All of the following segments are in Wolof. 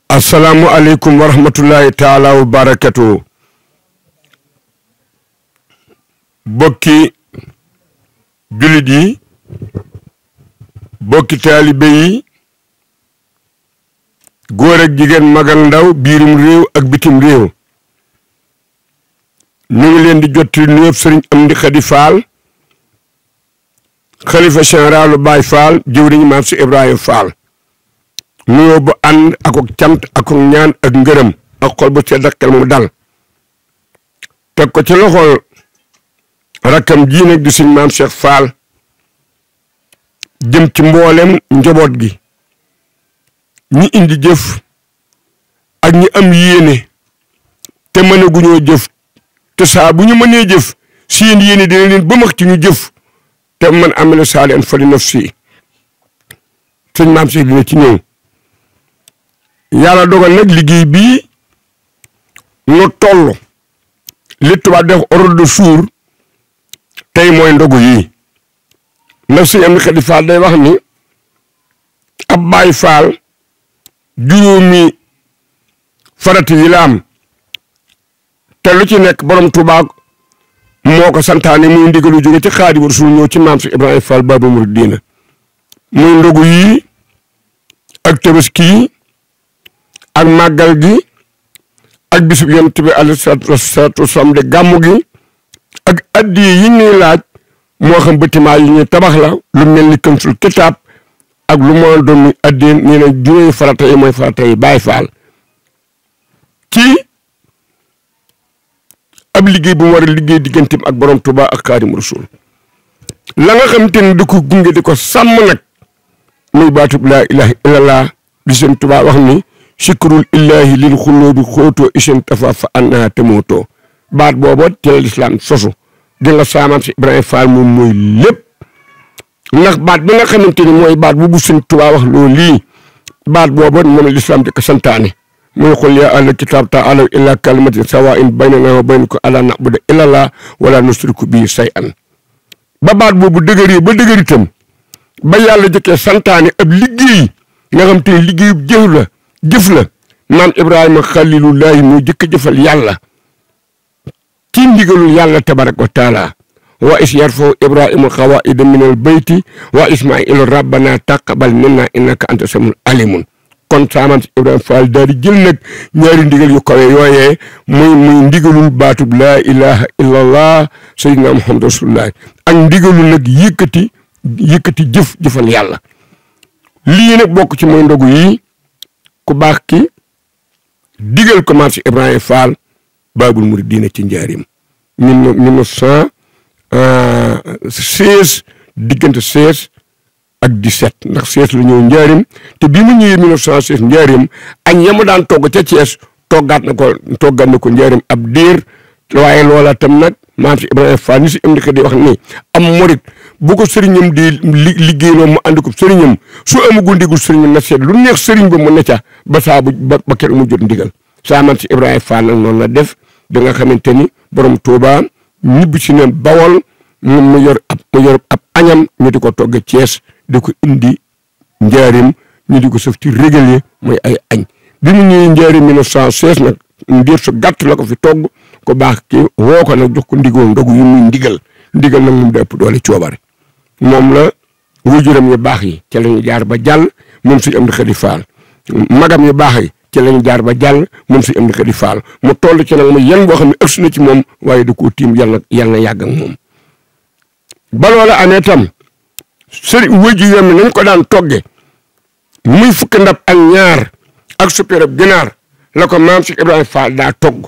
asalaamualeykum wa rahmatullahi taala wa barakatu. bokki jullit yi, bokki taalibe yi, góor ak jigéen, mag ak ndaw, biirum réew ak bitim réew, ñu ngi leen di jotti nuyoo Sëriñ Amdi Xadi Faal, xalifa généralu Baay Faal, jëwriñ Maam Si Ibrahima Faal. nuyoo bu ànd ak cant ak ñaan ak ngërëm ak xol bu sedd ak xel mu dal teg ko ci loxol rakkam ji nag di suñ Maam Cheikh Fall jëm ci mboolem njaboot gi, ñi indi jëf ak ñi am yéene te mënaguñoo jëf, te saa bu ñu mënee jëf seen yéene dina leen ba max ci ñu jëf te man amela saalihan fali nafsi. suñ Maam Cheikh dina ci ñëw. yàlla dogal nag liggéey bii nu toll li tubaab def ordre de jour tey mooy ndogu yi. ndax Sëñ Amdi Xadi Faal day wax ni ab Baay Faal juróomi farati yi la am te lu ci nekk borom Tuubaa moo ko santaane muy ndigalu jóge ci Xaadimu Rasuul ñëw ci Maam Si Ibrahima Faal Baabul Muridiina muy ndogu yi ak Tabaski yi ak màggal gi ak bisub Yonent bi alayhi salaatu wasalaam de gàmmu gi ak addiya yi ñuy laaj moo xam bâtiment yi ñuy tabax la lu mel ni Kanzul Kitaab ak lu moo doon muy addiya nee na juróomi farata yi mooy farata yi Baay Faal ci ab liggéey bu mu war a liggéey digganteem ak borom Tuubaa ak Xaadimu Rasuul la nga xam te ne di ko gunge di ko sàmm nag muy baatub laa ilaaha illallah di seen Tuubaa wax ni sikrul illahi lil xulóobi xóotoo isen tafa fa anna tamootoo baat booba ci la lislaam sosu di nga saamam si Ibrahima Fall moom mooy lépp. ndax baat bi nga xamante ni mooy baat bu sëñ Tuubaa wax loolu lii baat booba moom la lislaam di ko santaane muy xul yaa ahlal kitaab ta'aalaw ilaa kalimatin sawaa'in baynanaa wa baynakum allaa na'buda illallaah wa laa nushrika bihi shay'an. ba baat boobu dëgëree ba dëgër itam ba yàlla jëkkee santaane ab liggéey nga xam te liggéeyu jëf la maam Ibrahima xalilullahi moo jëkk jëfal yàlla ci ndigalul yàlla tabaraka wa taala wa is yarfa'u Ibrahima xawaa'ida minal bayti wa Ismaa'iilu rabbana taqabbal minna innaka anta samiul alimun. kon saamam si Ibrahima Fall daal di jël nag ñaari ndigal yu kawe yooyee muy ndigalul baatub laa ilaha illallah sayyidina Muhammad rasulullah ak ndigalul nag yëkkati jëfal yàlla. lii nag bokk ci mooy ndogu yi ku baax ki digal ko Maam Si Ibrahima Fall Baabul Muridiina ci njaarim 1916 diggante 16 ak 17 ndax 16 la ñëw njaarim te bi mu ñëwee 1916 njaarim añ yamu daan togg ca Thiès toggaat na ko njaarim ab diir waaye loola tam nag Maam Si Ibrahima Fall ni si am di wax ni am murit bu ko sëriñam di liggéeyloo mu ànd ko sëriñam su amagul ndigal sëriñam na seet lu neex sëriñ ba mu ne ca ba ba kër mu jot ndigal. saa Maam Si Ibrahima Fall nag noonu la def da nga xamante ni borom Tuubaa ñibbi si neen Bawol mu yor ab añam ñu di ko togg Thiès di ko indi njaarim ñu di ko sëf ci régulier mooy ay añ. bi mu ñëwee njaarim 1916 nag ndiir su gàtt la ko fi togg ko baax ki woo ko nag jox ko ndogu yu muy ndigal nag moom da ëpp doole coobare. moom la wujuram yu baax yi ca lañu jaar ba jàll moom Sëñ Amdi Xadi Faal magam yu baax yi ca lañu jaar ba jàll moom Sëñ Amdi Xadi Faal mu toll ci nag mu yan boo xam ne ëgsi na ci moom waaye da koo tiim yàlla na yàgg ak moom. ba loola amee tam sëriñ wujuram mi nañ ko daan togge muy fukki ndab ak ñaar ak suppeerab ginaar la ko Maam Si Ibrahima Fall daa togg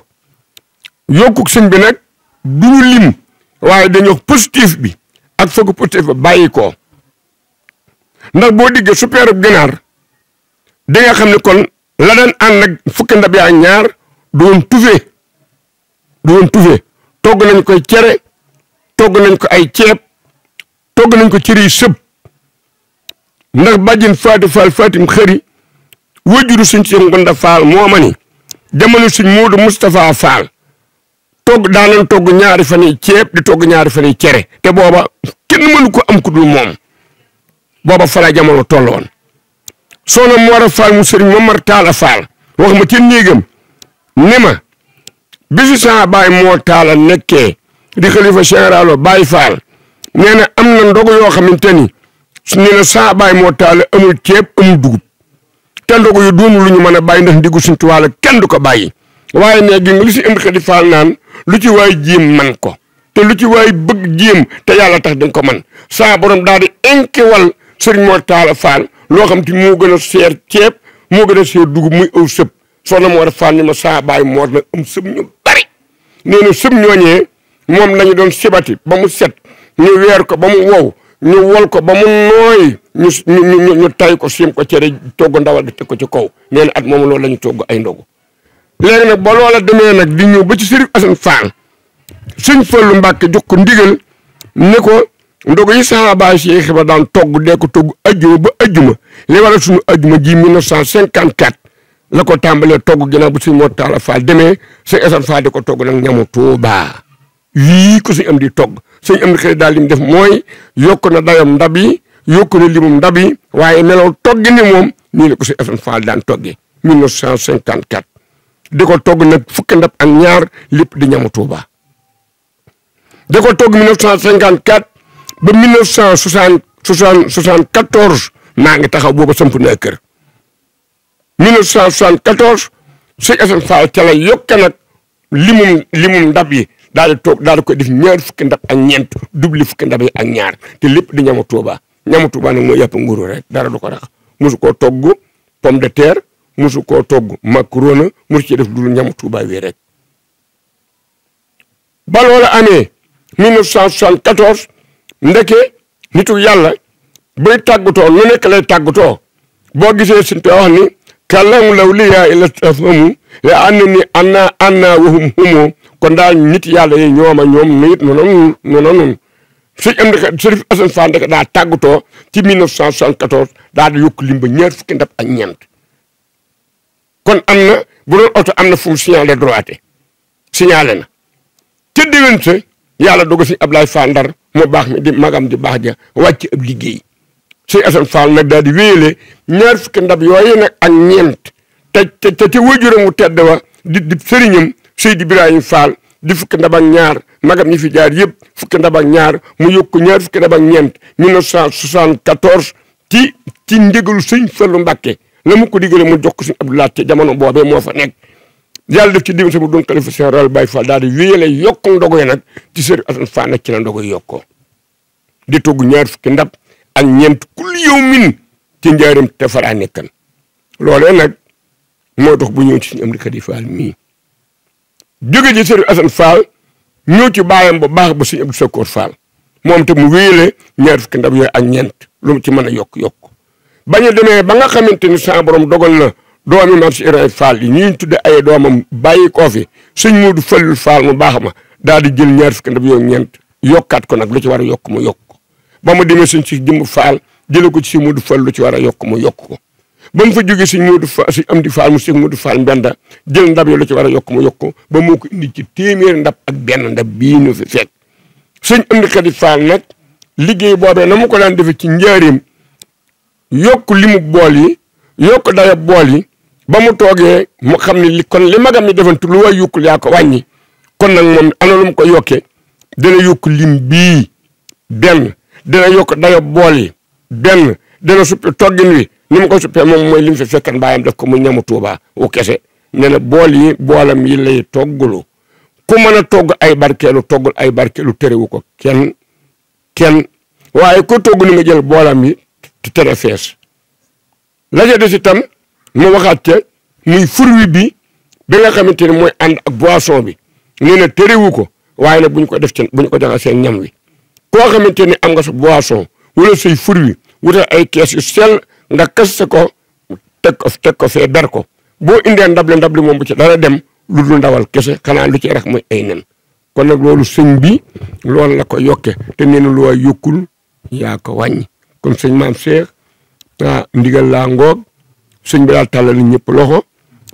yokku sëñ bi nag du ñu lim waaye dañoo positif bi ak foog positif ba bàyyi ko ndax boo diggee suppeerab ginaar da nga xam ne kon la daan ànd nag fukki ndab yaa ñaar doon tufe togg nañ koy cere togg nañ ko ay ceeb togg nañ ko cere yi sëb ndax bàjjen Faati Fall Fatim xëri wajuru suñ si Ngonda Fall moo ma ni jamono suñ Moodu Moustapha Fall daanañ togg ñaari fan yi ceeb di togg ñaari fan yi cere te booba kenn mënu ko am ku dul moom booba fa la jamono tolloon soxna Moora Fall mu sëriñ Momar Taala Fall wax ma ci néegam ne ma bisu saa baay moo taala nekkee di xalifa général Baye Fall nee na am na ndogu yoo xamante ni nee na saa baay moo taala amul ceeb amul dugub te ndogu yu doonu lu ñu mën a bàyyi ndax ndigu suñ tuwaala kenn du ko bàyyi waaye ne gi nga lu si indi xadi Fall naan lu ci waay jéem man ko te lu ci waay bëgg jéem te yàlla tax dañ ko man saa borom daal di inkewal sëriñ moo taala Fall loo xam te moo gën a seer ceeb moo gën a seer dugub muy aw sëb soxna moo war Fall ni ma saa baay moo nag am sëb ñu bari nee na sëb ñooñee moom lañu doon sibati ba mu set ñu weer ko ba mu wow ñu wol ko ba mu nooy ñu tay ko siim ko cere togg ndawal di teg ko ci kaw nee na at moom loolu la ñu togg ay ndogu léegi nag ba loola demee nag di ñëw ba ci Sëriñ Asan Fall sëñ Fallu Mbàkke jox ko ndigal ne ko ndogu yi saxaaba Cheikh Ibra daan togg dee ko togg ajjuma ba ajjuma li waral suñu ajjuma ji 1954 la ko tàmbalee togg ginnaaw bu sëñ Mor Talla Fall demee sëñ Asan Fall di ko togg nag ñamu Tuubaa yii ko sëñ am di togg sëñ am di xëy daal li mu def mooy yokk na dayam ndab yi yokk na limum ndab yi waaye melaw togg ni moom nii la ko sëñ Asan Fall daan toggee 1954 di ko togg nag fukki ndab ak ñaar lépp di ñamu Tuubaa di ko togg 1954 ba 1974 maa ngi taxaw booba samp naa kër 1974 sëñ Asan Fall ca la yokk nag limum ndab yi daal di toog daal di ko def ñaar fukki ndab ak ñeent dubli fukki ndab yi ak ñaar te lépp di ñamu Tuubaa ñamu Tuubaa nag mooy yàpp nguru rek dara du ko rax mosu koo togg pomme de terre mosu koo togg macaroni mosu ci def lu ñamu Tuubaa wi rek ba loola amee 1974 ndeke nitu yàlla bay tàggatoo lu nekk lay tàggatoo boo gisee suñ wax ni kàllamu law liyaa ila tafhamu la ànd ni anna wahum humoo kon daal nit yàlla yi ñooma ñoom nit noonu suñ am ndeke Sëriñ Asan Fall ndeke daa tàggatoo ci 1974 daal di yokk lim ba ñaar fukki ndab ak ñeent kon am na bu doon oto am na fu mu signalé droite signalé na te déwén sa yàlla doog si Ablaye Fall Ndar mu baax mi di magam di baax ja wàcc ab liggéey Sëriñ Asan Fall nag daal di wéyale ñaar fukki ndab yooyu nag ak ñeent te wajuram mu tedd wa di sëriñam Seydi Ibrahima Fall di fukki ndab ak ñaar magam ñi fi jaar yëpp fukki ndab ak ñaar mu yokk ñaar fukki ndab ak ñeent 1974 ci ndigalu sëñ Fallu Mbàkke la mu ko digale mu jox ko sëñ Abdou Lahat te jamono boobee moo fa nekk yàlla def ci diim sama doon xalifa général Baye Fall daal di wéyale yokk ndogo yi nag ci Sëriñ Asan Fall nag ci la ndogo yi yokkoo di togg ñaar fukki ndab ak ñeent kulli yow min ci njaaram te faraa nekkan loolee nag moo tax bu ñëw ci suñu am di Xadi Fall mii jóge ci Sëriñ Asan Fall ñëw ci baayam ba baax ba suñu Abdou Sakkoor Fall moom te mu wéyale ñaar fukki ndab yooyu ak ñeent lu mu ci mën a yokk bañu demee ba nga xamante ni sa borom dogal na doomi Maam si Ibrahima Fall yi ñuy tudde ay doomam bàyyi koo fi sëñ Moodu Fallul Fall mu baax ma daal di jël ñaar fukki ndab yooyu ñeent yokkaat ko nag lu ci war a yokk mu yokk ko ba mu demee sëñ si jëmb Fall jële ko ci sëñ Moodu Fall lu ci war a yokk mu yokk ko ba mu fa jógee sëñ Moodu Fall si am di Fall mu sëñ Moodu Fall mbenda jël ndab yi lu ci war a yokk mu yokk ko ba moo ko indi ci téeméeri ndab ak benn ndab bii ñu fi fekk sëñ am di Xadi Fall nag liggéey boobee na mu ko daan defee ci njaareem yokk limu bool yi yokk daya bool yi ba mu toogee mu xam ne li kon li magam ni defantu lu way yokkul yaa ko wàññi kon nag moom ana lu mu ko yokkee dana yokk lim bii benn dana yokk daya bool yi benn dana suppi toggin wi ni mu ko suppee moom mooy lim fi fekkan baayam def ko mu ñamu Tuubaa wu kese ne na bool yi boolam yi lay toggulu ku mën a togg ay barkeelu toggul ay barkeelu terewu ko kenn waaye ko togg ni nga jël boolam yi te tere fees la ca des itam mu waxaat ca muy fruit bi nga xamante ne mooy ànd ak boisson bi nee na terewu ko waaye nag bu ñu ko def bu ñu ko joxe seen ñam wi koo xamante ni am nga sa boisson wala say fruit wutal ay kees yu sell nga kas ko teg ko fee ber ko boo indee ndab li moom bu ci dara dem lu dul ndawal kese xanaa lu ci rax mooy ay nen kon nag loolu sëñ bi loolu la ko yokke te nee na lu waay yokkul yaa ko wàññi kon sëñ Maam Cheikh ndigal laa ngoog sëñ bi daal tàllal ñëpp loxo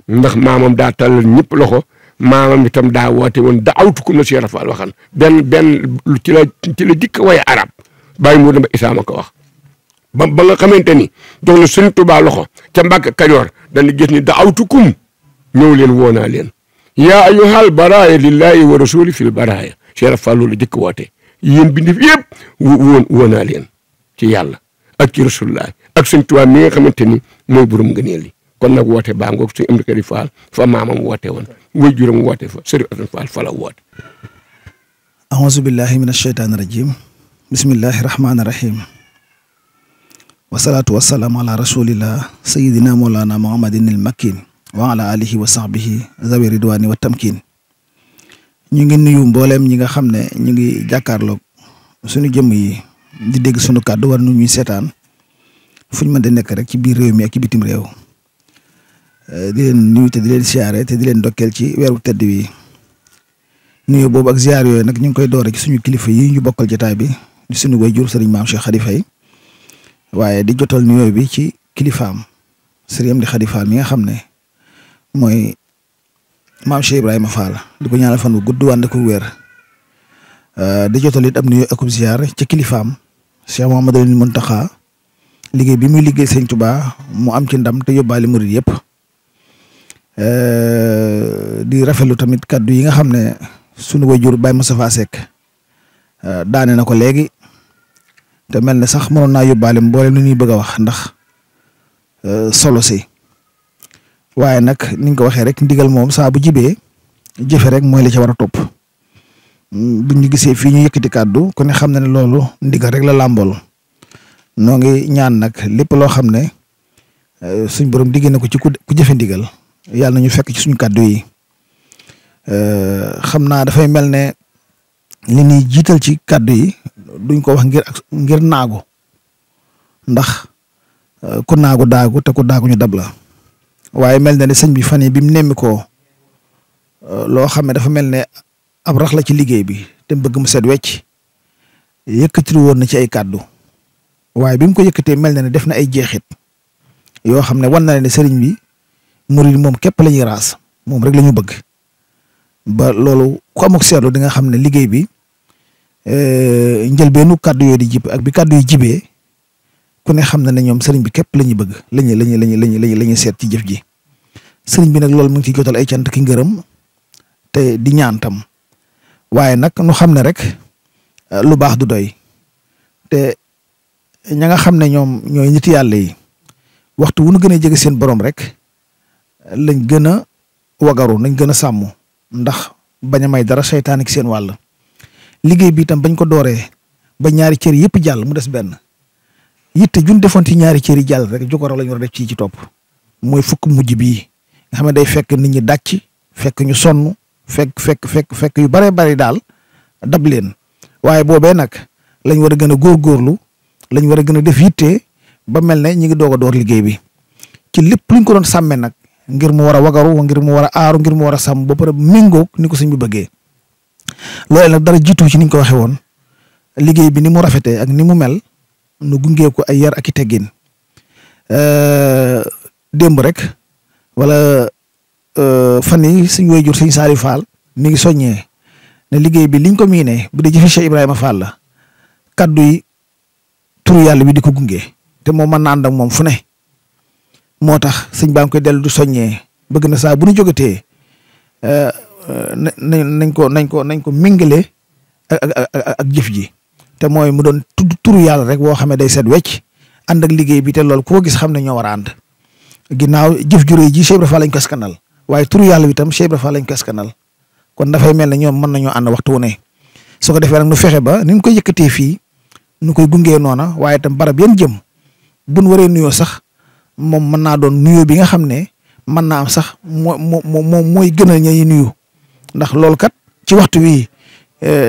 ndax maamam daa tàllal ñëpp loxo maamam itam daa woote woon daawtukum la Cheikh Rafal waxan benn ci la dikk way arab bàyyi mu dama isaama ko wax ba nga xamante ni jox na sëñ Tuubaa loxo ca Mbàkke Kajoor dañu gis ni daawtukum ñëw leen woo naa leen yaa ayyuhal baraaya lillahi wa rasuli fil baraaya Cheikh Fall loolu jëkk woote yéen bindif yëpp woo naa leen ci yàlla ak ci rasulullah ak sëñ Tuubaa mi nga xamante ni mooy borom ngëneel li kon nag woote baa ngoog sëñ Amdi Kadi Fall fa maamam woote woon way juram woote fa sëriñ Asan Fall fa la woote a'uuzu billahi min asheytaani rajim bismillahi rahmaani rahim wasalaatu wasalaamu ala rasulillah sayidina moolana muhammadin il makkin wa ala alihi wa sahbihi zawi ridwani wa tamkin ñu ngi nuyu mbooleem ñi nga xam ne ñu ngi jàkkaarloog suñu jëmm yi di dégg suñu kàddu war nu ñuy seetaan fu ñu mën di nekk rek ci biir réew mi ak ci bitim réew di leen nuyu te di leen siyaare te di leen dokkeel ci weeru tedd wi nuyu boobu ak ziar yooyu nag ñu ngi koy doore ci suñu kilifa yi ñu bokkal jotaay bi di suñu wayjur sëriñ maam Cheikh Khady Faye waaye di jotal nuyoo bi ci kilifaam sëriñ Amdi Khady Fall mi nga xam ne mooy maam Cheikh Ibrahima Fall di ko ñaanal fan bu gudd wànd ko wér di jotal it am nuyoo akub ziar ci kilifaam Cheikh Mouhamadou Mountakha liggéey bi muy liggéey sëñ Touba mu am ci ndam te yóbbaale murid yëpp di rafetlu tamit kaddu yi nga xam ne sunu wayjur Baye Moustapha Seck daane na ko léegi te mel ne sax mënoon naa yóbbaale mboolem lu ñuy bëgg a wax ndax solo si waaye nag niñ ko waxee rek ndigal moom saa bu jibee jëfe rek mooy li ci war a topp bu ñu gisee fii ñu yëkkati kàddu ku ne xam na ne loolu ndigal rek la làmbool noo ngi ñaan nag lépp loo xam ne suñ borom digg na ko ci ku jëfe ndigal yàlla na ñu fekk ci suñu kàddu yi xam naa dafay mel ne li ñuy jiital ci kàddu yi duñ ko wax ngir naagu ndax ku naagu daagu te ku daagu ñu dab la waaye mel na ne sëñ bi fan yi bi mu nemmi ko loo xam ne dafa mel ne ab rax la ci liggéey bi te bëgg mu set wecc yëkkati woon na ci ay kàddu waaye bi mu ko yëkkatee mel na ne def na ay jeexit yoo xam ne wan na ne sëriñ bi murid moom képp la ñuy raas moom rek la ñu bëgg ba loolu ku amuk seetlu di nga xam ne liggéey bi njëlbeenu kàddu yooyu di jib ak bi kàddu yi jibee ku ne xam na ne ñoom sëriñ bi képp la ñuy bëgg lañuy seet ci jëf ji sëriñ bi nag loolu mu ngi ciy jotal ay cant ki ngërëm te di ñaan tam waaye nag nu xam ne rek lu baax du doy te ña nga xam ne ñoom ñooy nit yàlla yi waxtu wu nu gën a jege seen borom rek lañ gën a wagaru nañ gën a sàmm ndax bañ a may dara seytaane ki seen wàll liggéey bi itam bañ ko dooree ba ñaari cër yëpp jàll mu des benn yitte jun defoon ci ñaari cër yi jàll rek jokkoor lañ war a def ci topp mooy fukk mujj bii nga xam ne day fekk nit ñi dàcc fekk ñu sonn fekk yu bare bari daal dab leen waaye boobee nag lañ war a gën a góorgóorlu lañ war a gën a def yitte ba mel ne ñi ngi doog a door liggéey bi ci lépp luñ ko doon sàmmee nag ngir mu war a wagaru ngir mu war a aaru ngir mu war a sàmm ba pare méngoog ni ko sëñ bi bëggee loolu nag dara jiitu ci niñ ko waxee woon liggéey bi ni mu rafetee ak ni mu mel nu gungee ko ay yar ak i teggin démb rek wala fan yi suñ waajur sëñ Saliou Fall mi ngi soññee ne liggéey bi liñ ko miinee bu dee jëfi Cheikh Ibrahima Fall la kaddu yi turu yàlla bi di ko gunge te moom mën na ànd ak moom fu ne moo tax sëñ baa ngi koy dellu du soññee bëgg na saa bu ñu jógatee nañ ko méngale ak jëf ji te mooy mu doon tudd turu yàlla rek boo xam ne day set wecc ànd ak liggéey bi te loolu koo gis xam ne ñoo war a ànd ginnaaw jëf ju rëy ji Cheikh Ibra Fall lañ ko askanal waaye turu yàlla bi tam Cheikh Ibra Fall lañ ko askanal kon dafay mel ne ñoom mën nañoo ànd waxtu wu ne su ko defee nag nu fexe ba ni ñu koy yëkkatee fii nu koy gungee noona waaye itam barab yan jëm buñ waree nuyoo sax moom mën naa doon nuyoo bi nga xam ne mën naa am sax mooy gënal ña ñuy nuyu ndax loolu kat ci waxtu wi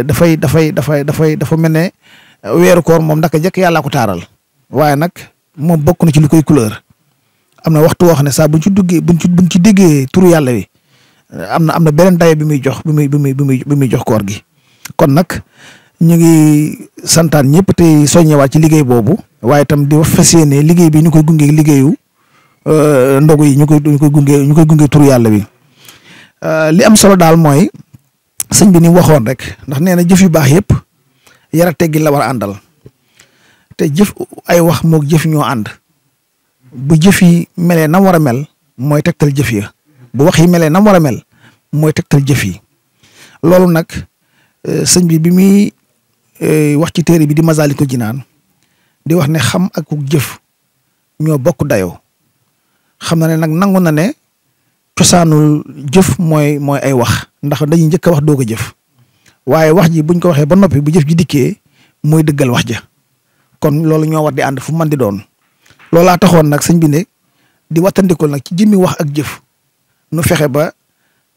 dafa mel ne weeru koor moom ndaka jëkk yàllaa ko taaral waaye nag moom bokk na ci li koy couleur am na waxtu woo xam ne saa buñ ci duggee buñ ci déggee turu yàlla wi am na beneen dayo bi muy jox bi muy jox koor gi kon nag ñu ngi santaan ñëpp te soññewaat ci liggéey boobu waaye itam di fas yéene liggéey bi ñu koy gunge liggéeyu ndogu yi ñu koy gunge turu yàlla bi li am solo daal mooy sëñ bi ni waxoon rek ndax nee na jëf yu baax yëpp yara teggi la war a àndal te jëf ay wax moog jëf ñoo ànd bu jëf yi melee na war a mel mooy tegtal jëf ya bu wax yi melee nam war a mel mooy tegtal jëf yi loolu nag sëñ bi muy wax ci téere bi di Masaalikul Jinaan di wax ne xam ak jëf ñoo bokk dayoo xam na ne nag nangu na ne cosaanul jëf mooy ay wax ndax dañuy njëkk a wax doog a jëf waaye wax ji buñ ko waxee ba noppi bu jëf ji dikkee mooy dëggal wax ja kon loolu ñoo war di ànd fu man di doon loolaa taxoon nag sëñ bi ne di wattandikul nag ci jëmmi wax ak jëf nu fexe ba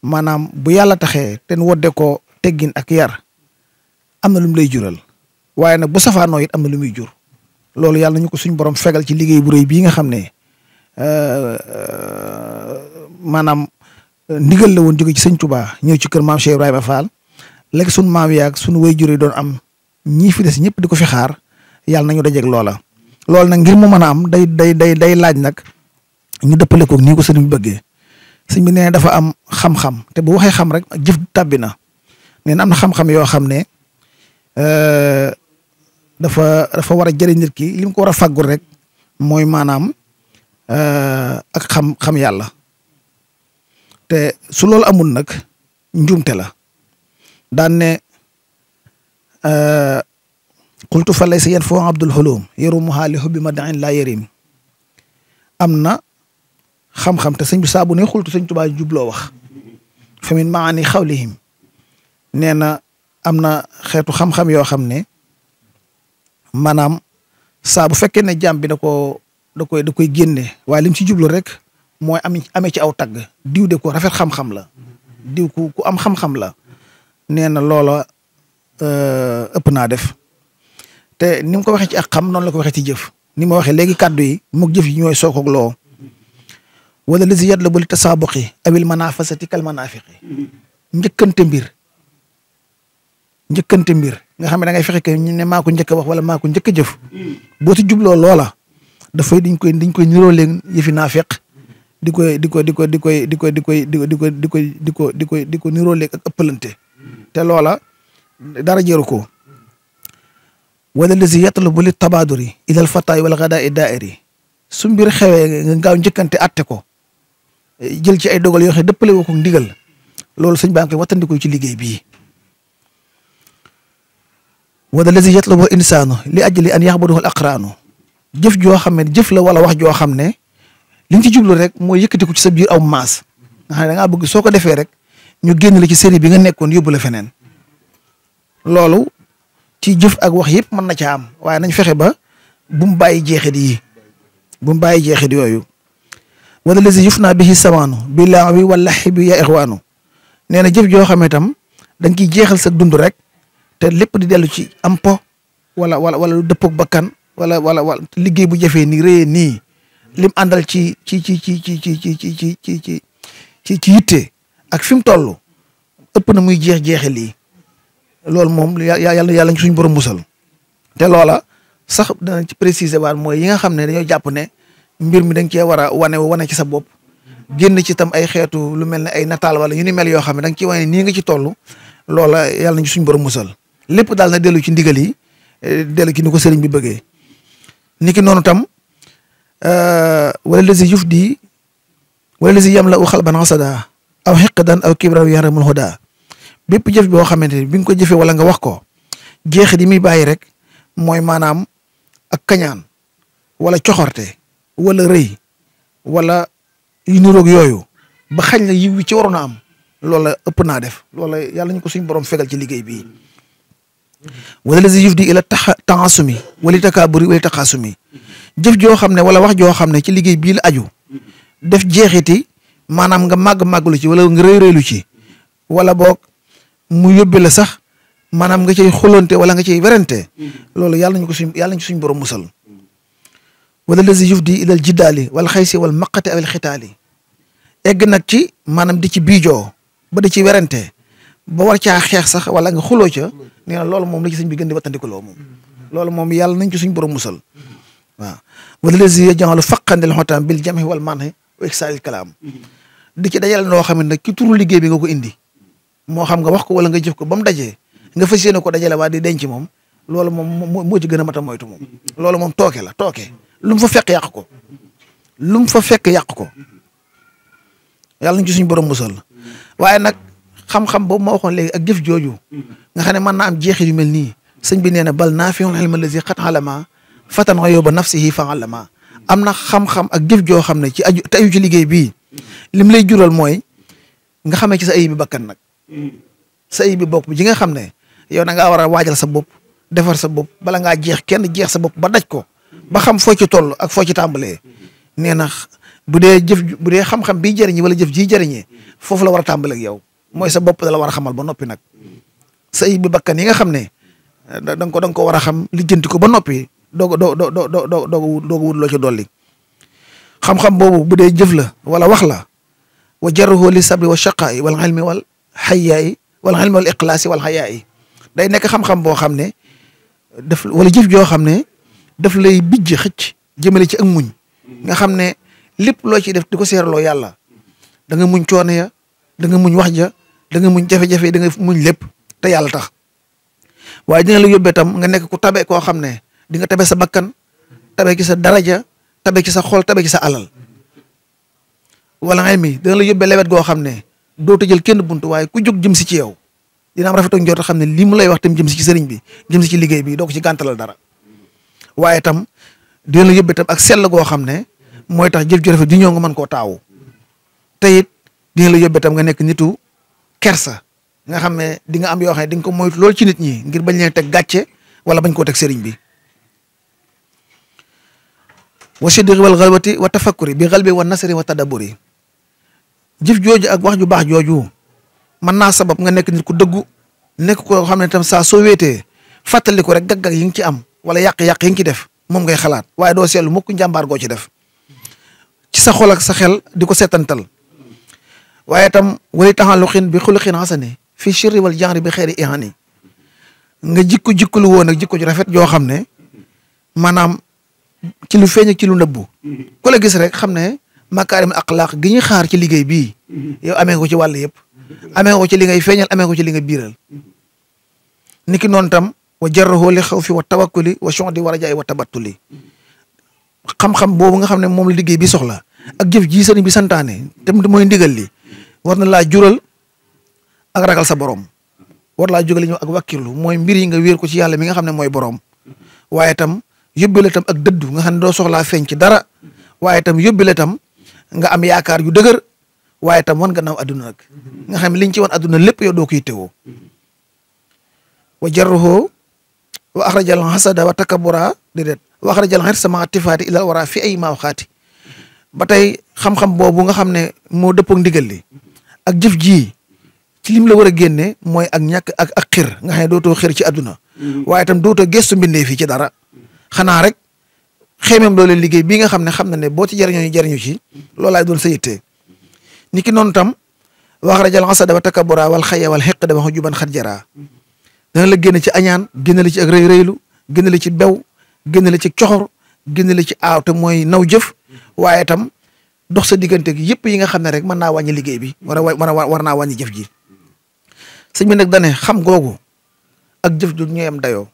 maanaam bu yàlla taxee te nu wodde ko teggin ak yar am na lu mu lay jural waaye nag bu safaanoo it am na lu muy jur loolu yàlla nañu ko suñ borom fegal ci liggéey bu rëy bii nga xam ne maanaam ndigal la woon jóge ci sëñ Touba ñëw ci kër maam Cheikh Ibrahima Fall léegi sunu maam yaag sunu waajur yi doon am ñii fi des ñëpp di ko fi xaar yàlla nañu dajeeg loola. loolu nag ngir mu mën a am day laaj nag ñu dëppale ko nii ko sëñ bi bëggee sëñ bi nee dafa am xam-xam te bu waxee xam rek jëf tàbbi na nee na am na xam-xam yoo xam ne dafa war a jëriñ nit ki li mu ko war a fàggul rek mooy maanaam ak xam yàlla te su loolu amul nag njuumte la daan ne qultu fa laysa yanfa'u abdul hulum yarumuha li hubbi mad'in la yarim am na xam-xam te sëñ bi saabu ne xultu sëñ Tuubaa jubloo wax fa min maani xawlihim nee na am na xeetu xam-xam yoo xam ne maanaam saa bu fekkee ne jàmm bi da koy génne waaye lim ci jublu rek mooy amee ci aw tagg diw de ko rafet xam-xam la diw ku am xam-xam la nee na loola ëpp naa def te ni mu ko waxee ci ak xam noonu la ko waxee ci jëf ni ma waxee léegi kàddu yi moog jëf yi ñooy sookoog loo wala li si yat la bu li tasaabuqi awil manafasati kal manafiqi njëkkante mbir nga xam ne da ngay fexe que ñu ne maa ko njëkk a wax wala maa ko njëkk a jëf boo ci jubloo loola dafay diñ koy niroo leen yëfi naafeq di ko niroo leen ak ëppalante te loola dara jëru ko wala li si yatlubu li tabaaduri ilal fataay wala gadaa i daairi su mbir xewee nga gaaw njëkkante atte ko jël ci ay dogal yoo xam ne dëppale woo ko ndigal loolu sëñ baa ngi koy wattandiko ci liggéey bii wala lazi yatlubu insaanu li ajli an yaxbuduhu al aqraanu jëf joo xam ne jëf la wala wax joo xam ne li nga ci jublu rek mooy yëkkati ko ci sa biir aw maas nga xam ne da ngaa bëgg soo ko defee rek ñu génn la ci série bi nga nekkoon yóbbu la feneen loolu ci jëf ak wax yëpp mën na caa am waaye nañ fexe ba bu mu bàyyi jeexit yi bu mu bàyyi jeexit yooyu wala lazi yufna bihi samaanu bi laawi wala xibi ya ixwaanu nee na jëf joo xam ne itam da nga ciy jeexal sa dund rek te lépp di dellu ci am po wala lu dëppook bakkan wala liggéey bu jafee nii rëyee nii lim àndal ci yitte ak fi mu toll ëpp na muy jeexe lii loolu moom yàlla ñu suñ borom musal te loola sax danañ ci préciser waat mooy yi nga xam ne dañoo jàpp ne mbir mi da nga cee war a wane ci sa bopp génn ci tam ay xeetu lu mel ne ay nataal wala yu ni mel yoo xam ne da nga ciy wane nii nga ci toll loola yàlla nañu suñ borom musal lépp daal na dellu ci ndigal yi dellu ci ni ko sëriñ bi bëggee niki noonu tam wala lazi yufdi wala lazi yam la u xalban xasada aw xiqdan aw kibran yaramul huda bépp jëf boo xamante ni bi nga ko jëfee wala nga wax ko jeexit yi muy bàyyi rek mooy maanaam ak kañaan wala coxorte wala rëy wala yu niroog yooyu ba xañ la yiw wi ci waroon a am loola ëpp naa def loola yàlla ñu ko suñ borom fegal ci liggéey bii wala lazi yufdi ila taasumi wala takaaburi wala taqaasumi jëf joo xam ne wala wax joo xam ne ci liggéey bii la aju def jeexiti maanaam nga màgg-màgglu ci wala nga rëy-rëylu ci wala boog mu yóbbe la sax maanaam nga cay xulonte wala nga cay werante loolu yàlla ñu ci suñ borom musal wala lazi yufdi ilal jiddaali wala xaysi wala maqati awil xitaali egg nag ci maanaam di ci biijoo ba di ci werante ba war caa xeex sax wala nga xuloo ca nee na loolu moom la ci sëñ bi gën di wattandikuloo moom loolu moom yàlla nañ ci suñ borom musal waaw wala lazi yaj'alu faqandil xotam bil jam'i wal man'i wa iksaalil kalaam di ci dajale noo xam ne nag ci turu liggéey bi nga ko indi moo xam nga wax ko wala nga jëf ko ba mu dajee nga fas yéene ko dajale waa di denc moom loolu moom moo ci gën a mat a moytu moom loolu moom tooke la lu mu fa fekk yàq ko yàlla nañ ci suñu borom musal waaye nag xam-xam boobu ma waxoon léegi ak jëf jooju nga xam ne mën naa am jeexit yu mel nii sëñ bi nee na bal naafi'ul ilma allazi qad alama fatan ghayuba nafsihi fa alama am na xam-xam ak jëf joo xam ne ci aju te aju ci liggéey bii lim lay jural mooy nga xamee ci sa ayib bi bakkan nag sa ayib bi bopp ji nga xam ne yow da ngaa war a waajal sa bopp defar sa bopp bala ngaa jeex kenn jeex sa bopp ba daj ko ba xam foo ci toll ak foo ci tàmbalee nee na bu dee xam-xam bii jëriñi wala jëf ji jëriñee foofu la war a tàmbalee ak yow mooy sa bopp da la war a xamal ba noppi nag sa ayib bi bakkan yi nga xam ne da nga ko war a xam lijjanti ko ba noppi doog wut loo ci dolli xam-xam boobu bu dee jëf la wala wax la wa jarruhu li sabri wa shaqaa'i wal ilmi wal xayaa'i wal ilmi wal iqlaasi wal xayaa'i day nekk xam-xam boo xam ne wala jëf joo xam ne daf lay bijj xëcc jëmale ci ak muñ nga xam ne lépp loo ciy def di ko seerloo yàlla da nga muñ coono ya da nga muñ wax ja da nga muñ jafe-jafe da nga muñ lépp te yàlla tax waaye dina la yóbbee tam nga nekk ku tabe koo xam ne di nga tabe sa bakkan tabe ci sa daraja tabe ci sa xol tabe ci sa alal wala ngay mi dina la yóbbee lewet goo xam ne doo tëjal kenn buntu waaye ku jóg jëm si ci yow dina am rafet ak njort xam ne lii mu lay wax tam jëm si ci sëriñ bi jëm si ci liggéey bi doo ko ci gàntalal dara waaye tam dina la yóbbee tam ak sell goo xam ne mooy tax jëf ju rafet di ñëw nga mën koo taawu te it dina la yóbbee tam nga nekk nitu kersa nga xam ne di nga am yoo xam ne di nga ko moytu loolu ci nit ñi ngir bañ leen teg gàcce wala bañ koo teg sëriñ bi wa sidqi wal xalwati wa tafakkuri bi xalbi wa nasri wa tadabburi jëf jooju ak wax ju baax jooju mën naa sabab nga nekk nit ku dëggu nekk koo xam ne tam saa soo wéetee fàttali ko rek gag-gag yi nga ci am wala yàq-yàq yi nga ci def moom ngay xalaat waaye doo seetlu mukk njàmbaar goo ci def ci sa xol ak sa xel di ko seetantal waaye tam wali taxaluqin bi xuluqin hasani fi shirri wal jahri bi xeeri ihani nga jikko-jikkulu woon ak jikko ju rafet joo xam ne maanaam ci lu feeñ ak ci lu nëbbu ku la gis rek xam ne makaarim axlaaq gi ñu xaar ci liggéey bii yow amee ko ci wàll yëpp amee ko ci li ngay feeñal amee ko ci li nga biiral niki noonu tam wa jarrahu li xawfi wa tawakkuli wa shuhdi wa rajaay wa tabattuli xam-xam boobu nga xam ne moom la liggéey bi soxla ak jëf ji sëriñ bi santaane te mooy ndigal li war na laa jural ak ragal sa borom war laa jógale ñëw ak wakkirlu mooy mbir yi nga wéer ko ci yàlla mi nga xam ne mooy borom waaye tam yóbbale tam ak dëddu nga xam ne doo soxlaa feeñ ci dara waaye tam yóbbale tam nga am yaakaar yu dëgër waaye tam wan gannaaw adduna nag nga xam ne liñ ci wan adduna lépp yow doo koy teewoo wa jarruhu wa axrajal hasada wa takabura déedéet wa axrajal xirsa ma tifaati ilal wara fi ay maaw xaati ba tey xam-xam boobu nga xam ne moo dëppook ndigal li ak jëf ji ci lim la war a génne mooy ak ñàkk ak xir nga xam ne dootoo xir ci adduna waaye tam dootoo gestu mbindee fii ci dara xanaa rek xeemem loolu liggéey bii nga xam na ne boo ci jariñoo ñu jariñu ci loolaay doon sa yitte niki noonu tam wax rajal asada wa takabura wal xaya wal xeq da wax juban xat jaraa dana la génne ci añaan génne la ci ak rëy rëylu génne la ci bew génne la ci coxor génne la ci aaw te mooy naw jëf waaye tam dox sa diggante gi yëpp yi nga xam ne rek mën naa wàññi liggéey bi war naa wàññi jëf ji sëñ bi nag dane xam googu ak jëf ju ñooy am dayoo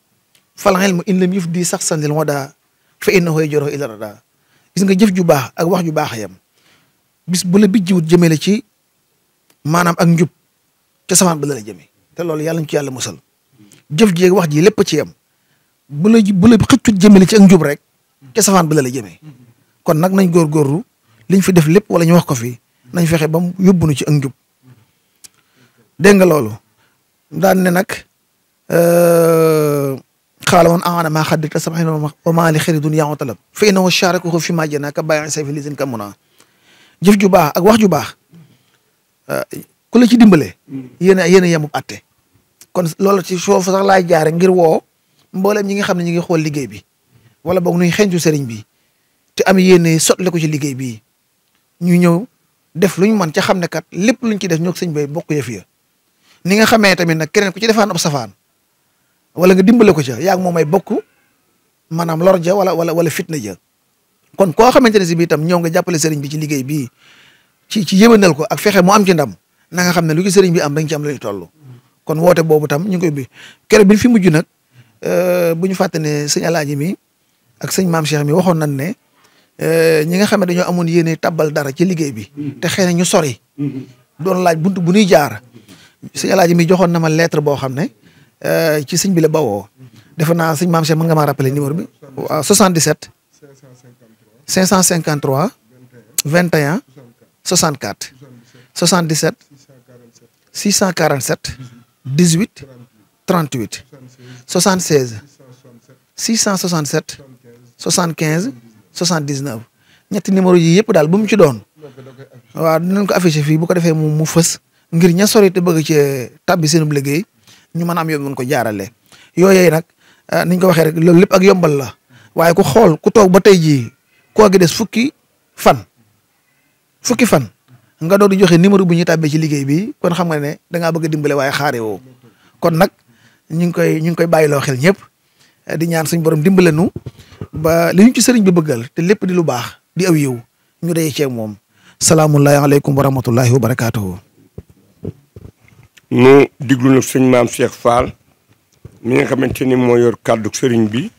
fal ilmu in lam yufdi sax sanil wada fa innahu yajruhu ila rada gis nga jëf ju baax ak wax ju baax yam bis bu la bijjiwut jëmee ci maanaam ak njub ca safaan ba la jëmee te loolu yàlla ñu ci yàlla musal jëf ji ak wax ji lépp ci yam bu la xëccut jëmee ci ak njub rek ca safaan ba la jëmee kon nag nañ góorgóorlu liñ fi def lépp wala ñu wax ko fi nañ fexe ba mu yóbbu nu ci ak njub dégg nga loolu daan ne nag xaala woon aana maa xaddita sama wa maa li xëri dunya wa talab fa innahu sharikuhu fi ma jana ka bàyyi say fi lisin ka muna jëf ju baax ak wax ju baax ku la ci dimbale yéen a yemub atte kon loolu ci foofu sax laay jaare ngir woo mboolem ñi nga xam ne ñi ngi xool liggéey bi wala boog nuy xencu sëriñ bi te am yéene sotle ko ci liggéey bi ñu ñëw def luñ mën ca xam ne kat lépp luñ ci def ñoo sëñ bay bokk yëf ya ni nga xamee tamit nag keneen ku ci defaan ab safaan wala nga dimbale ko ca yaag moom ay bokk maanaam lor ja wala fitna ja kon koo xamante ne si bii tam ñëw nga jàppale sëriñ bi ci liggéey bii ci yëwénal ko ak fexe mu am ci ndam na nga xam ne lu ci sëriñ bi am dañ ci am lu ñu toll kon woote boobu tam ñu ngi koy bi keroog bi fi mujj nag bu ñu fàtte ne sëñ Alaaji mi ak sëñ Maam Cheikh mi waxoon nañ ne ñi nga xam ne dañoo amoon yéene tabbal dara ci liggéey bi te xëy na ñu sori doon laaj buntu bu ñuy jaar sëñ Alaaji mi joxoon na ma lettre boo xam ne ci sëñ bi la bawoo defe naa sëñ Maam Cheikh mën nga maa rappeler numéro bi waaw 77 553 21 64 77 647 18 38 76 667 75 79 ñetti numéro yi yëpp daal bu mu ci doon waaw dinañ ko affiché fii bu ko defee mu fës ngir ña sori te bëgg ci tabbi seenub liggéey ñu mën a am yoon mën ko jaarale yooyee nag niñ ko waxee rek loolu lépp ak yombal la waaye ku xool ku toog ba tey jii koo gi des fukki fan nga doon di joxe numéro bu ñuy tàbbee ci liggéey bi kon xam nga ne da ngaa bëgg a dimbale waaye xaare woo kon nag ñu ngi koy bàyyiloo xel ñëpp di ñaan suñ borom dimbale nu ba li ñu ci sëriñ bi bëggal te lépp di lu baax di aw yiw ñu dee ceeg moom salaamullahi aleykum wa rahmatullahi wa barakaatuhu. nu diglu nag sëñ Maam Cheikh Fall mi nga xamante ni moo yor kàddu sëriñ bi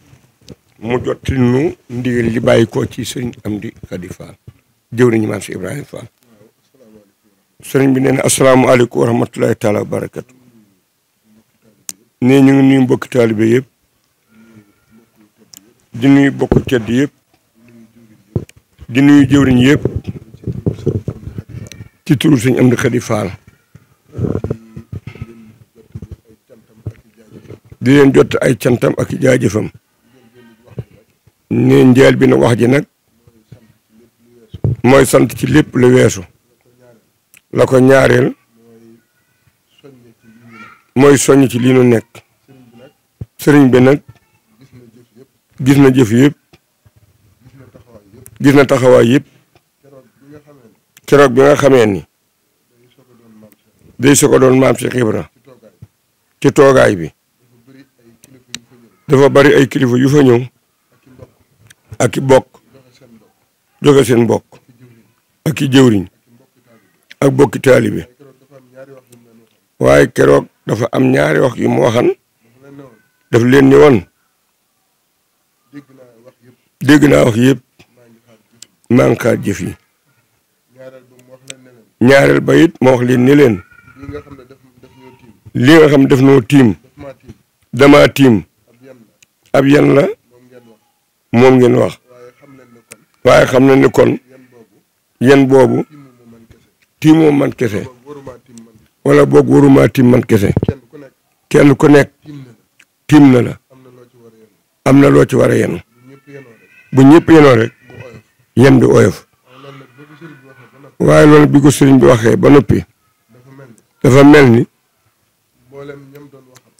mu jotti nu ndigal li bàyyi ko ci sëriñ Amdi Khady Fall jëwriñu Maam Cheikh Ibrahima Fall. sëriñ bi nee na asalaamaaleykum wa rahmatullahi taala wa barakatu nee ñu ngi nuyu mbokki taalibe yëpp di nuyu bokk tedd yëpp di nuyu jëwriñ yëpp ci turu sëñ Amdi Khady Fall di leen jot ay cantam ak jaajëfam ne njeel bi na wax ji nag mooy sant ci lépp lu weesu la ko ñaareel mooy soññ ci li nu nekk sëriñ bi nag gis na jëf yëpp gis na taxawaay yëpp keroog bi nga xamee ni day soog a doon Maam Cheikh Ibra ci toogaay bi dafa bari ay kilifa yu fa ñëw ak i bokk joxe seen bokk ak i jëwriñ ak bokki taalibe waaye keroog dafa am ñaari wax yu mu waxan daf leen ni woon dégg naa wax yëpp maa ngi xaar jëf yi ñaareel ba it ma wax leen ni leen li nga xam ne daf noo tiim dama tiim ab yan la moom ngeen wax waaye xam na ni kon yan boobu tiimoo man kese wala boog waruma tiim man kese kenn ku nekk tiim na la am na loo ci war a yenu bu ñëpp yenoo rek yen bi oyof waaye loolu bi ko sëriñ bi waxee ba noppi dafa mel ni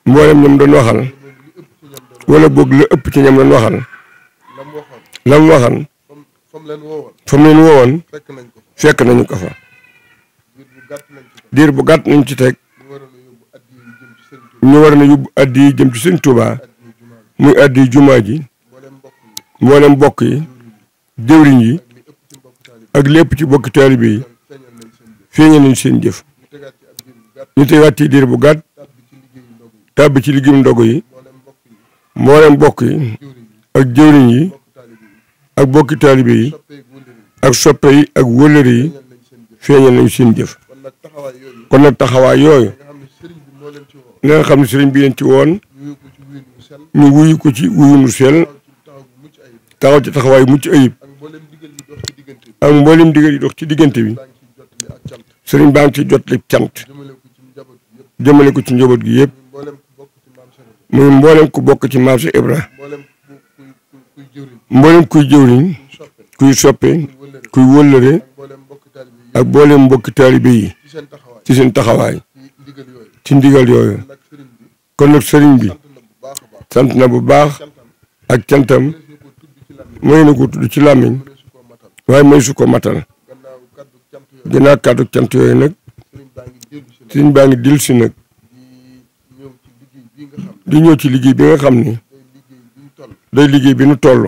mboolem ñoom doon waxal wala boog la ëpp ci ñoom doon waxal la mu waxal fa mu leen woowoon fekk nañu ko fa diir bu gàtt nañ ci teg ñu war na yóbbu addi yi jëm ci sëñ Tuubaa muy addi jumaa ji mboolem bokk yi jëwriñ yi ak lépp ci bokki taalibe yi feeñal nañ seen jëf ñu tegaat ci diir bu gàtt tàbbi ci liggéeyu ndogu yi mboolem bokk yi ak jëwriñ yi ak bokki taalibe yi ak soppe yi ak wëllëre yi feeñal nañ seen jëf kon nag taxawaay yooyu nga xam ne sëriñ bi leen ci woon ñu wuyu ko ci wuyu nu sell taxaw ci taxawaay mucc ayib ak mboolem digal yi dox ci diggante bi sëriñ baa ngi ci jot li cant jëmale ko ci njaboot gi yëpp muy mboolem ku bokk ci Maam Cheikh Ibra mboolem kuy jëwriñ kuy soppe kuy wëllëre ak mboolem mbokki taalibe yi ci seen taxawaay ci ndigal yooyu kon nag sëriñ bi sant na bu baax ak cantam mooy na ko tudd ci làmmiñ waaye mooy su ko matal ginnaaw kàddu cant yooyu nag sëriñ baa ngi dil si nag di ñëw ci liggéey bi nga xam ni day liggéey bi nu toll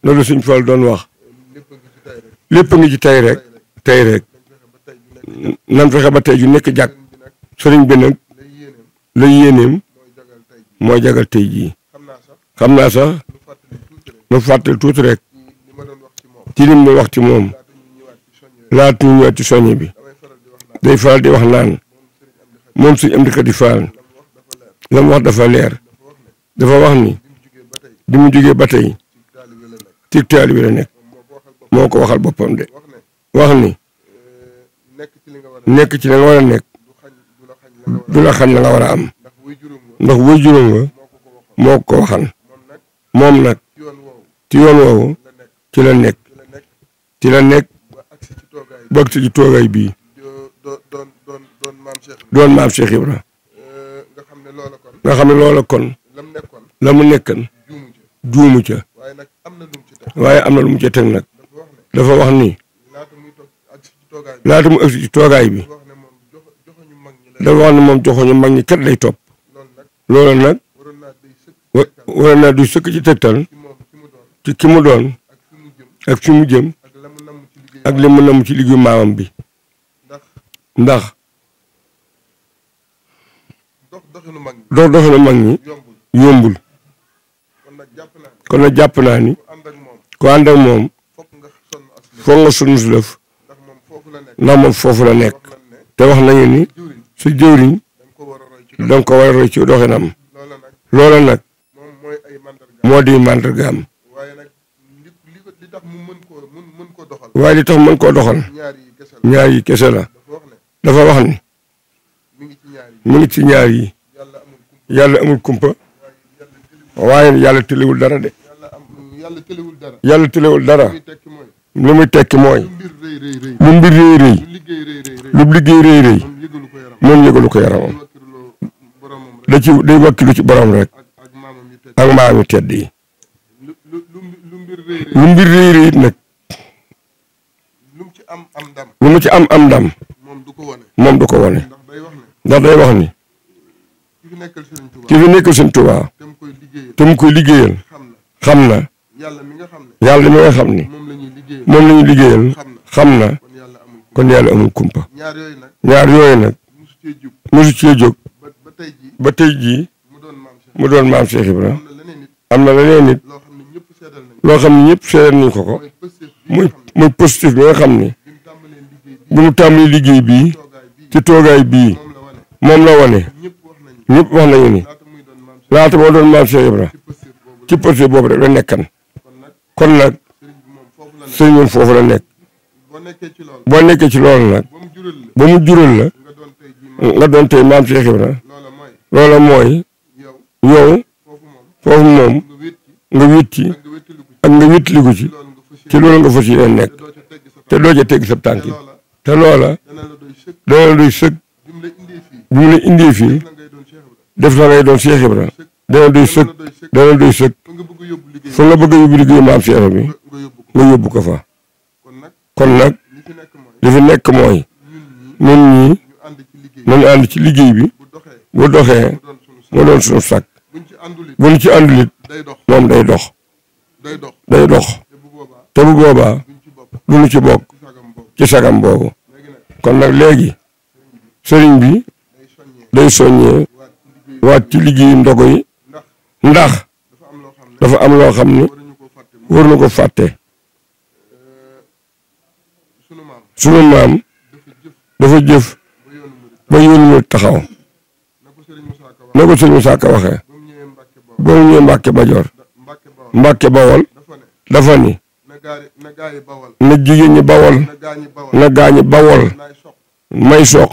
loolu sëñ Fall doon wax lépp a ngi ci tey rek nan fexe ba tey ju nekk jàkk sëriñ bi nag la yéeneem mooy jagal tey jii xam naa sax nu fàttali tuuti rek ci lim ñu wax ci moom laata ñu ñëwaat ci soññe bi day faral di wax naan moom suñu am di Xadi Faal la mu wax dafa leer dafa wax ni bi mu jógee ba tey ci taalibe la nekk moo ko waxal boppam de wax ni nekk ci la nga war a nekk du la xañ la nga war a am ndax way juróom nga moo ko waxal moom nag ci yoon woowu ci la nekk ba agsi ci toogaay bii doon maam Cheikh Ibra nga xam ne loola kon la mu nekkan juumu ca waaye am na lu mu ca teg nag dafa wax ni laata mu agsi ci toogaay bi dafa wax ne moom joxoñu mag ñi kat lay topp loola nag waroon naa du sëkk ci tegtal ci ki mu doon ak fi mu jëm ak li mu namm ci liggéeyu maamam bi ndax doxinu mag ñi yombul kon nag jàpp naa ni ku ànd ak moom foog nga sunu si lëf ndax moom foofu la nekk te wax nañu ni su jëwriñ danga ko war a roy ci doxinam loola nag moo di màndargaam waaye li tax mën koo doxal ñaar yi kese la dafa wax ni mu ngi ci ñaar yi yàlla amul kumpa waaye yàlla tëlewul dara de yàlla tëlewul dara li muy tekki mooy lu mbir rëy rëy lu liggéey rëy rëy moom yëgalu ko yaramam day wakkilu ci borom rek ak maam yu tedd yi lu mbir rëy rëy it nag lu mu ci am ndam moom du ko wone ndax day wax ni ki fi nekkal Sëñ Tuubaa te mu koy liggéeyal xam na yàlla mi nga xam ni moom la ñu liggéeyal xam na kon yàlla amul kumpa ñaar yooyu nag mosu cee jóg ba tey jii mu doon maam Cheikh Ibra am na leneen nit loo xam ne ñëpp seedal nañ ko muy positif bi nga xam ni bu mu tàmbali liggéey bii ci toogaay bii moom la wane ñëpp wax nañu ni laata moo doon maam Cheikh Ibra ci positif boobu rek la nekkan kon nag sëriñ moom foofu la nekk boo nekkee ci loolu nag ba mu jural la nga doon tey maam Cheikh Ibra loola mooy yow foofu moom nga witti ak nga wittiliku ci loolu nga fas yéene nekk te doo ca tegg sa tànk te loola dana la doy sëg bu mu la indee fii def la ngay doon Cheikh Ibra dana doy sëg fa nga bëgg a yóbbu liggéey maam Cheikh Ibra bi nga yóbbu ko fa kon nag li fi nekk mooy ñun ñii nañu ànd ci liggéey bi bu doxee mu doon suñu sàkk bu ñu ci àndulit moom day dox te bu boobaa du ñu ci bokk ci sagam boobu kon nag léegi sëriñ bi day soññee waat ci liggéeyu ndogo yi ndax dafa am loo xam ni war na ko fàtte sunu maam dafa jëf ba yoonu mu taxaw na ko sëriñ Musaa Ka waxee ba mu ñëwee Mbàkke Bajoor Mbàkke Bawol dafa ni na jigéen ñi bawol na gaañi bawol may soq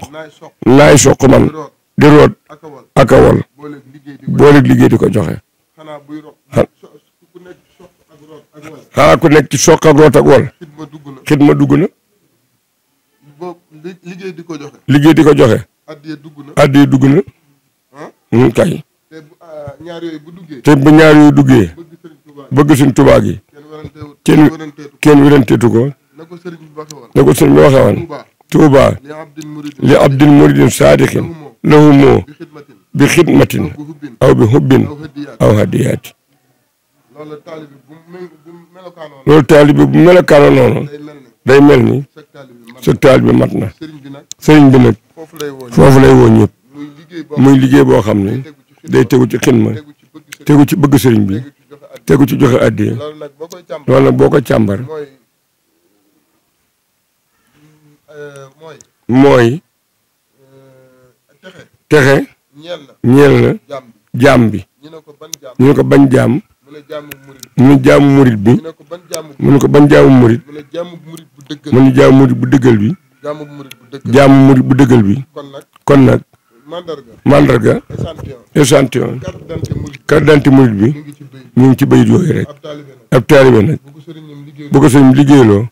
naay soq man di root ak a wol booleeg liggéey di ko joxe xanaa ku nekk ci soq ak root ak wol xidma dugg na liggéey di ko joxe addiya dugg na kay te bu ñaar yooyu duggee bëgg Sëñ Tuubaa gi kenn wiranteetu ko na ko sëriñ bi waxee woon Tuubaa li abdin muridin saadiqin lahumoo bi xidmatin aw bi hubbin aw hadiyaati loolu taalibe bu melokaano noonu day mel ni sa taalibe mat na sëriñ bi nag foofu lay woo ñëpp muy liggéey boo xam ne day tegu ci xidma tegu ci bëgg sëriñ bi tegu ci joxe addiya loolu nag boo ko càmbar mooy texe ñeel na jaam bi ñu ne ko ban jaam mu ne jaamu murit bi mu ne ko ban jaamu murit mu ne jaamu murit bu dëggal bi jaamu murit bu dëggal bi kon nag mandarga échantillon carte d'identité murit bi mu ngi ci bayit yooyu rek ab taalibe nag bu ko sëriñ liggéeyloo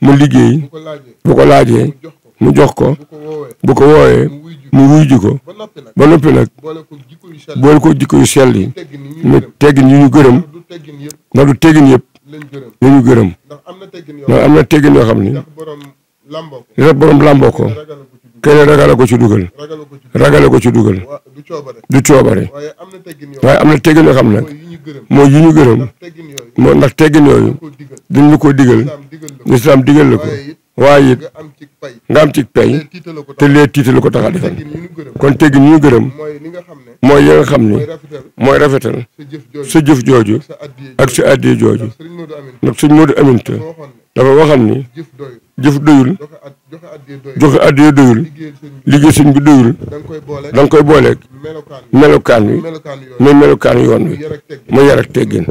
mu liggéey bu ko laajee mu jox ko bu ko woowee mu wuy ji ko ba noppi nag boole ko jikko yu sell yi mu teggin yu ñu gërëm ndax du teggin yëpp la ñu gërëm ndax am na teggin yoo xam ni li borom làmboo ko kenn ragala ko ci dugal ragala ko ci dugal du coobare waaye am na teggin yoo xam nag mooy yi ñu gërëm moo ndax teggin yooyu dañ la ko digal lislaam digal la ko waaye it nga am ci pay te lee tiitalu ko tax a defal kon teggin ñu gërëm mooy yi nga xam ni mooy rafetal sa jëf jooju ak sa addiya jooju ndax sëñ Moodu Aminta dafa waxam ni jëf doyul joxe addiya doyul liggéey sëñ bi doyul da nga koy booleeg melokaan wi muy melokaan yoon wi muy yar ak teggin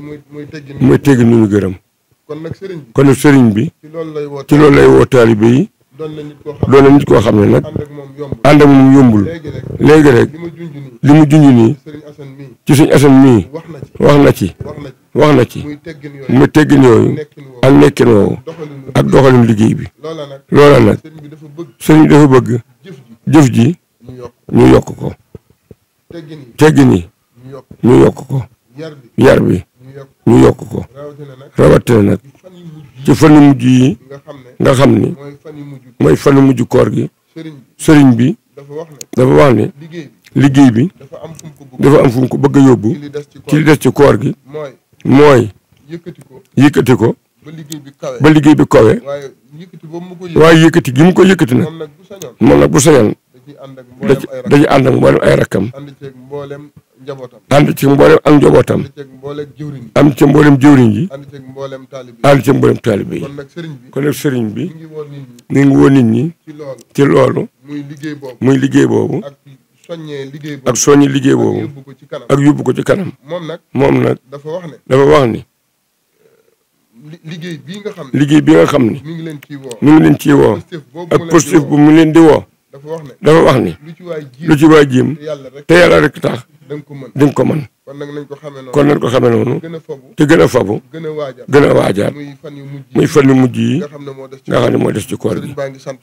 muy teggin ñu gërëm kon nag sëriñ bi ci loolu lay woo taalibe yi doon na nit koo xam ne nag ànd ak moom yombul léegi rek li mu junj nii ci sëñ Asan mii wax na ci muy teggin yooyu ak nekkin woowu ak doxalin liggéey bi loola nag sëriñ bi dafa bëgg jëf ji ñu yokk ko teggin yi ñu yokk ko yar bi ñu yokk ko rawatina nag ci fan yu mujj yi nga xam ni mooy fan yu mujj koor gi sëriñ bi dafa wax ne liggéey bi dafa am fu mu ko bëgg a yóbbu ci li des ci koor gi mooy yëkkati ko ba liggéey bi kawe waaye yëkkati gi mu ko yëkkati nag moom nag bu sañoon dañuy ànd ak mboolem ay rakkam ànd ci mboolem ak njabootam am ci mboolem jëwriñ ji ànd ci mboolem taalibe yi kon nag sëriñ bi mi ngi woo nit ñi ci loolu muy liggéey boobu ak soññi liggéey boobu ak yóbbu ko ci kanam moom nag dafa wax ni liggéey bi nga xam ni mi ngi leen ciy woo ak positif bu mu leen di woo dafa wax ni lu ci waay jéem te yàlla rek tax di nga ko mën kon nañ ko xamee noonu te gën a fabu gën a waajaat muy fan yu mujj yi nga xam ne moo des ci koor gi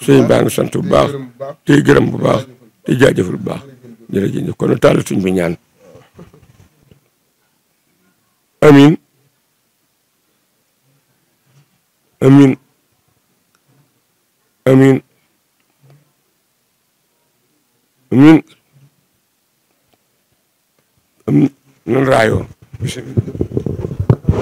sëñ baa ngi sant bu baax tey gërëm bu baax te jaajëfal bu baax jërëjëf kon tàll suñ bi ñaan amin amin amin amin nan raayoo